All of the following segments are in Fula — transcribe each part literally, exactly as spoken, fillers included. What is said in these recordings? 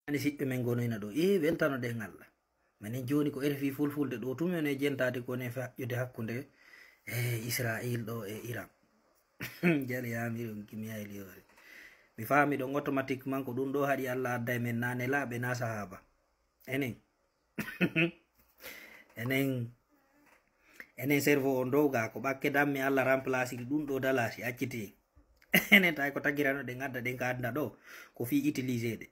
Ani siɓɓe men gonoyna ɗo. E weltano ɗen Allah. Menen joni ko R F I fulfulde ɗo tun men e jentaade ko ne haɓɓude hakkunde e Israil ɗo e Iran. Jali ami ɗum kimiyayli hoore. Mi faami ɗon automatiquement ko ɗum ɗo haɗi Allah adda e men na nelaaɓe na sahaba. Enen. Enen. Enen cerveau on dow ga ko ɓakke dammi Allah remplace ɗum ɗo dalasi acciti. Enen tawi ko tagirano ɗen adda ɗen ka adna ɗo ko fi utiliser ɗe.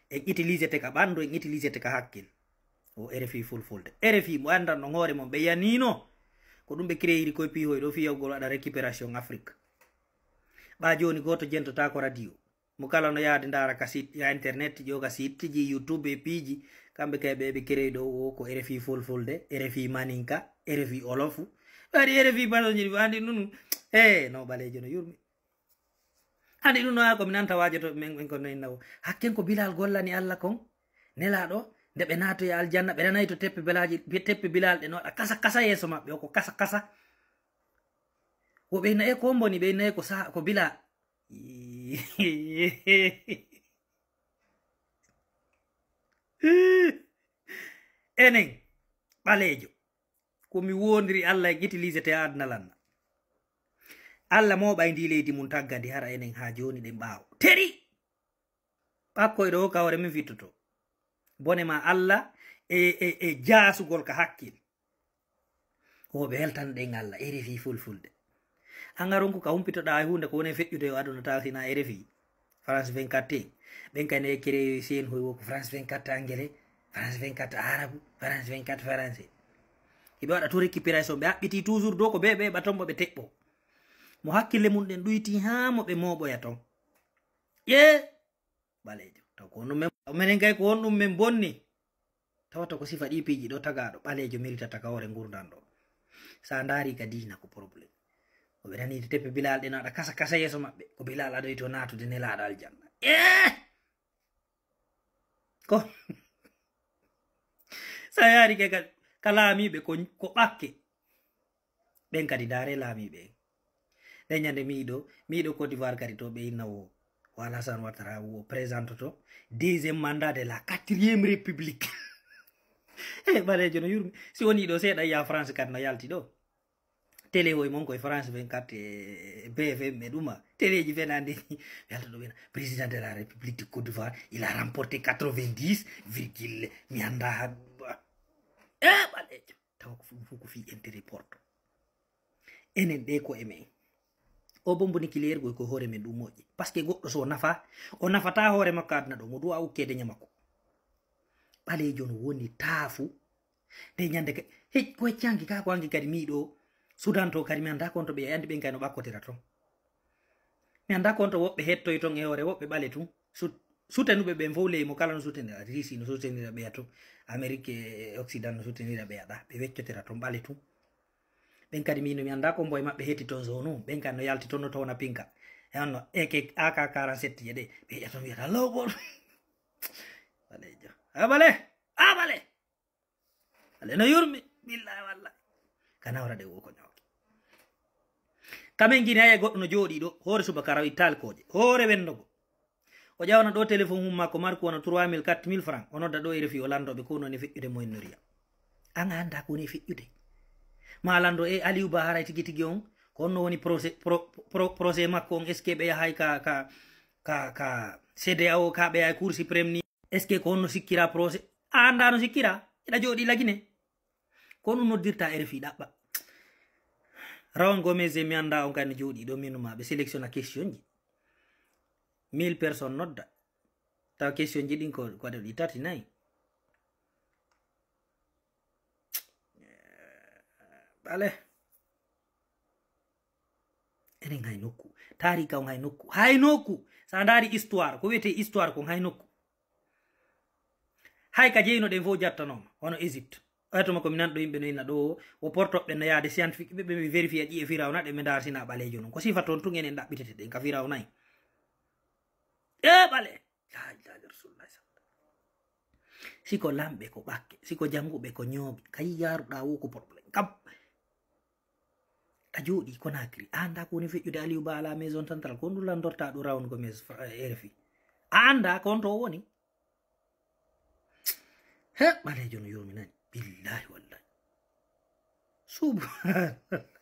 En utilisete ka ɓandu, en utilisete ka hakkil. O R F I fulfulde. R F I mo andan non hoore mon ɓe yanino. Ko ɗum ɓe créiri koye pihoy ɗo fiyawgol waɗa récupération Afrique. Ɓa joni goto jentota ko radio. Mo kala no yaade ndara ka site ya internet, ƴo ka site ji YouTube e piiji. Kamɓe kay ɓe ɓe créé ɗo o ko R F I fulfulde, R F I maninka, R F I olofu. Waɗi R F I basoji ɗi andi ɗum. E no ɓalejo no yurmi. Andi ɗum no ha ko mi nanta wajoto men en ko noyin nawo. Hakken ko Bilal gollani Allah kon. Nelaɗo nde ɓe naatoya aljanna ɓe nanayi to teppe belaji teppe Bilal ɗe no waɗa kasa kasa yeeso maɓɓe o ko kasa kasa. Wo ɓe naye ko mboni ɓe naye ko sa ko Bilal. Enen ɓaleejo ko mi wondiri Allah en utilisete ha aduna lanna. Allah mo ɓay ndi leydi mum taggandi hara enen ha joni ɗen ɓaawo teri. Ɓakkoy ɗo ka hoore min fittoto bone ma Allah e, e, e jasugol ka hakkil. Wo ɓe weltan ɗen Allah R F I fulfulde. An aron ko ka humpitoɗa e hunde ko woni feƴƴude o aduna taw sina R F I. France vingt-quatre en ɓen kay ne créé chaîne hoy wo ko France vingt-quatre anglais, France vingt-quatre arabu, France vingt-quatre français. Hiɓe waɗa to récupération ɓe haɓɓiti toujours dow ko ɓe ɓe ɓa tombo ɓe teɓɓo. Mo hakkille mum ɗen ɗuyti ha mo ɓe moɓoya ton. Ƴe ɓalejo taw ko honɗum men menen kay ko honɗum men bonni. Tawata ko sifa ɗi piiji ɗo tagaɗo ɓalejo meritata ka hoore ngurdan ɗo. Sa ndari ka diina ko problème. Ko ɓe nani teppe Bilal ɗe naɗa kasa kasa yeeso maɓɓe ko Bilal adoyto natude nelaɗo aljanna. Eh! Ko sa yari ke ka laamiɓe ko ɓakke. Ɓen kadi ndaare laamiiɓe en. Nden ñande miiɗo miiɗo Côte d'Ivoire kadi to ɓe inna wo o Alassane Ouattara wo présentoto deuxième mandat de la quatrième république. E ɓaleejo no yurmi si woni ɗo seeɗa ya France kadi no yalti ɗo. Télé hoy mon koye France vingt-quatre e B F M e ɗuma téléji fenande. Yalta ɗo ɓena président de la république de Côte d'Ivoire il a remporté quatre-vingt-dix virgule mi annda. E ɓaleejo tawa ko ɗum fof ko fii intérêt porto. Enen ɗe ko e men o bombo nucléaire goy ko hoore men ɗum moƴƴi parce que goɗɗo so nafa o nafata hoore makko aduna ɗo mo duwa ukkede ñamako. Ɓaleejo no woni taafu nde ñande ka hej koye canki ka ko anki kadi miɗo sudan to kadi mi anda kon to ɓe andi ɓen kay no ɓakkotira ton. Mi anda kon to woɓɓe hettoy ton e hoore woɓɓe ɓale tun sutenuɓe ɓen fof ley mo kala no sutenira risi no sutenira ɓeya to. Amérique e occident no sutenira ɓeya ɗa ɓe weccotira ton ɓale tun. Ɓen kadi mino mi anda ko mboye maɓɓe heti ton zone ɓen kadi no yalti ton no towna pinka e onno eke ak quarante-sept je ɗe ɓe yiya ton wiyata lowbol. Ɓalejo abale abale. Ale no yurmi billahi wallahi. Ka nawra ɗe wo ko ñawki kamen gine e goɗɗo no jooɗi ɗo hoore subaka rawi talkoje hoore wennogo. O ƴawana ɗo téléphone mum makko marku wona trois mille quatre mille francs o nodda ɗo e refi o landoɓe ko noni feƴƴude mo en noriya. An a anda ko woni feƴƴude ma lando e Aliou Ba haray tigi tigi on ko on no woni procès procès makko on est ce que ɓe yahay ka ka ka ka C D A O ka ɓe yahay cour suprême ni. Est ce que ko honno sikkira procès a annda no sikkira eɗa jooɗi lagine. Ko ɗum noddirta R F I ɗaɓɓa. Rawan Gomez e mi annda on kay no jooɗi ɗo minu ma ɓe sélectionna question ji mille personnes nodda taw question ji ɗin ko waɗa ɗi tati nayi. Ɓale enen hay nokku taarika on hay nokku hay nokku sa ndaari histoire ko wiyete histoire kon hay nokku. Hay ka jeynoɗen fof jattanoma hono Égypte. Oyatoma ko mi nanɗo yimɓe no inna ɗo o portoɓe no yaade scientifique ɓe ɓe mi vérifié ƴiye firawna ɗe mi ndarsina ɓaleejo noon ko sifa toon tun enen ɗaɓɓitete ɗen ka firawnayi. E ɓale laaji laaji rasulullah sal siko lamɓe ko ɓakke siko jannguɓe ko ñooɓe kayi yaruɗa wo ko problème kam. A jooɗi Conakry a annda ko woni feƴƴude Aliou Ba à la maison centrale ko ɗum lanndorta ɗo rawnugol mes R F I. A annda ko on to o woni. E ɓaleejo no yoominani. Billahi wallahi. Subhanallah.